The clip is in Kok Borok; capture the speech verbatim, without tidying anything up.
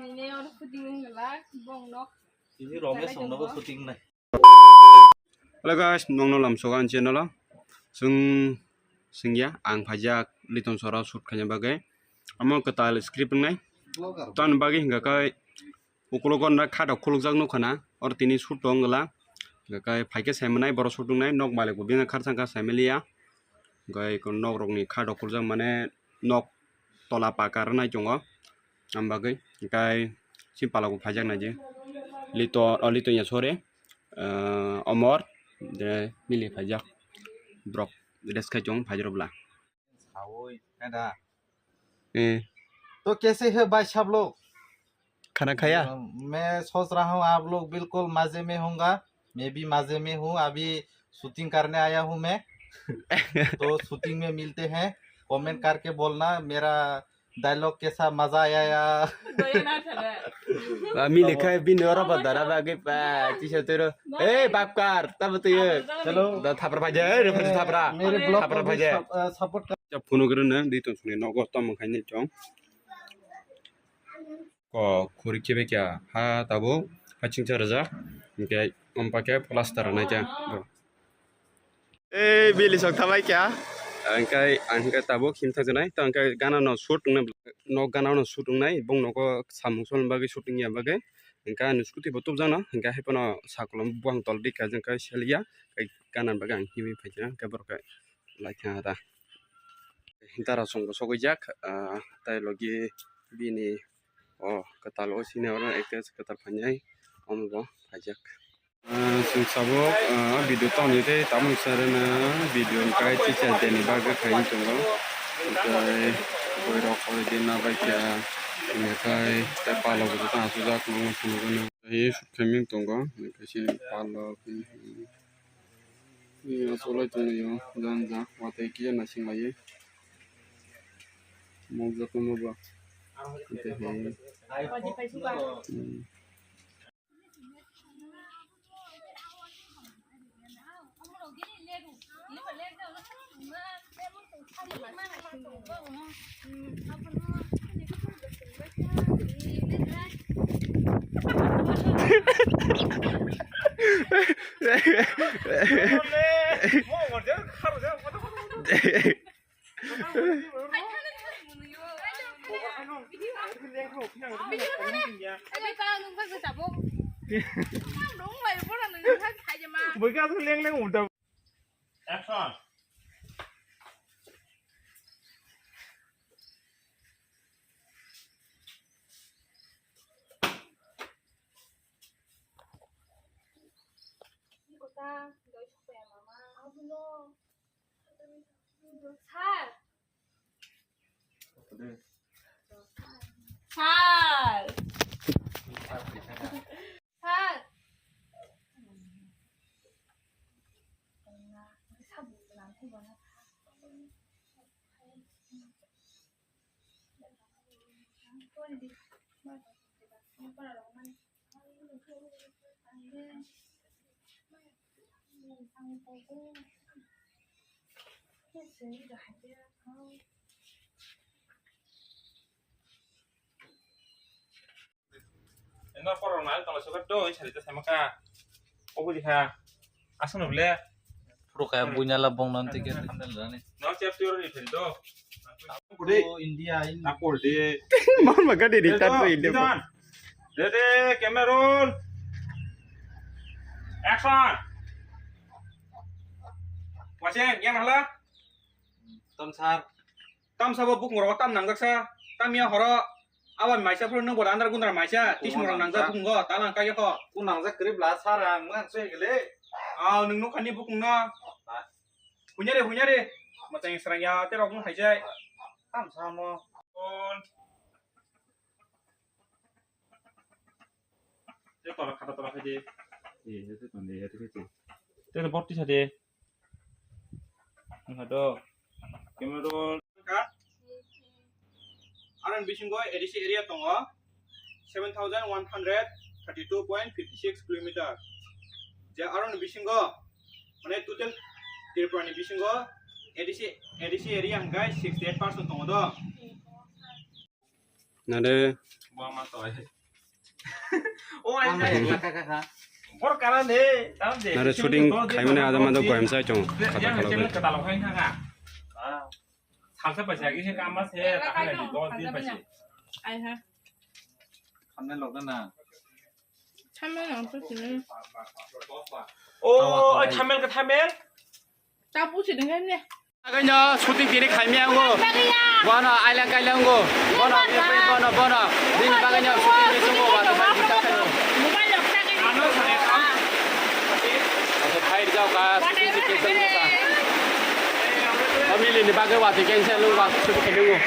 Ini orang shooting ngelak, bong nok. Ini Romesh Chalai songno bo tongmo. Shooting nai. Hello guys, nongno lamsogo ang channel o. Chwng singya, ang phaijak Liton Sora shoot khaina bagwi. Amo kwtal script wngnai. Tan bagwi hingka khe Ukulok o na kha rok khulukjak nukha na, oro tini shoot tong wngla. Hwnkhe phaikhe saimanai borok shoot wngnai, nok malik bo bini kharsa wngkha saimaliya. Hwnkhe nok rokni kha rok khuljak mane nok tola paka rwnai tongo. Am bagwi hwnkhe chini palok bo phaijak naidi. Lito, o Lito ya sorry, ah, Omor, de mili phaijak. Borok rest khai tongo phaijak rok bwla. Sawi, khe da. Eh. तो कैसे है भाई सब लोग? खाना खाया? अ, मैं सोच रहा हूँ आप लोग बिल्कुल मजे में होगा, मैं भी मजे में हूँ। अभी शूटिंग करने आया हूँ मैं। तो शूटिंग में मिलते हैं। कमेंट करके बोलना मेरा डायलॉग कैसा, मजा आया या? Ami lekha bini oro ba dara bagwi pa tisa tero. Ei, bapkar, tabo tuyo. Hello. Da thapra phaja, ei, thapra. मेरे ब्लॉग को भी सप-, अ, सपोर्ट कर। Phone kre na di ton suni nogo tom khaini chong. Ko khuri kebe kya ha tabo haching cha raja. Hingke ompa ke plaster na kya. Ei bili sok thabai kya. Hingke ang hingke tabo khim thajnai. To hingke gana no shoot wngnai, no gana no shoot wngnai. Bong nogo samung sol bagwi shooting ya bagwi. Hingke ani scooty bo tubjano. Hingke hai pono sakolom buang tol dikha jengke seliya. Gana bagwi ang himwi phaikha. Hingke borok laikha da. Dara chwng bo sogwi jak, ah, tai logi bini o kwtal o sini oro actress kwtal phainai omo bo phaijak. Ah, chwng sabo, ah, video tongni tei tamoni channel na video kai chicha deni bagwi khai tongo. Tei boirok oro di na bai kha, tei tei palok bo ta aswk jak nang sini gano. Tei sukha ming tongo, tei sini palok. Ni asolai tonglaio, jang jang, watwi kisa naising laio. Mokjak tongma ba. Tei hai. Hmm. Action. Sir. Sir. Sir. Eno korok nai tongla sokat do, sari ta sama ka. Obo di kha. Aswk no le. Phuru kaya buina la bong nan tike. No chep tiyo ni phen do. Kode. Oh, India, India. Akor de. Mon ma gadi di tat ko India. Didon. Ready, camera roll. Action. Wacheng, yang hala. Tom sir. Tam sabo bukung rogo tam nangjak sa. Tam ya horo. Abo maisa phuru nung bo dandar gundar maisa. Tismurang nangjak bukung go. Talang kaya ko. Ku nangjak krip la sar ang mang se gele. Aw nung nukhani bukung no. Hunyare hunyare. Machang srang ya te rok nung haijai. Tam samo. Te tola khata tola khaide. Eh, te tonde, te khaide. Te borti sade. Hado. Camera roll. Ka? Aron bisingo A D C area tongo seven thousand one hundred thirty-two point fifty-six kilometer. Je aron bisingo, mane total Tripura ni bisingo A D C, A D C area hingkai sixty-eight percent tongo do. Nare. Nare shooting khaimani ada mada goyam sai chong khata khala bai. Salsa paisa, isi kama se, tahan lagi, dos din paisa. Ai ha. Thumbnail log na. Thumbnail ang tu sini. Oh, ai thumbnail ka thumbnail? Tapu si dengan ni. Agaknya shooting tini khaimani ango. Bono ailang kailang go. Bono bono bono. Bini baganya shooting ni sungo wata bai kita khayo. Mobile lock ta kaya. Asa khair jao ka shooting ni khaimani ka. Family ni bagwi wata kaya se lu wata shooting khaimani ango.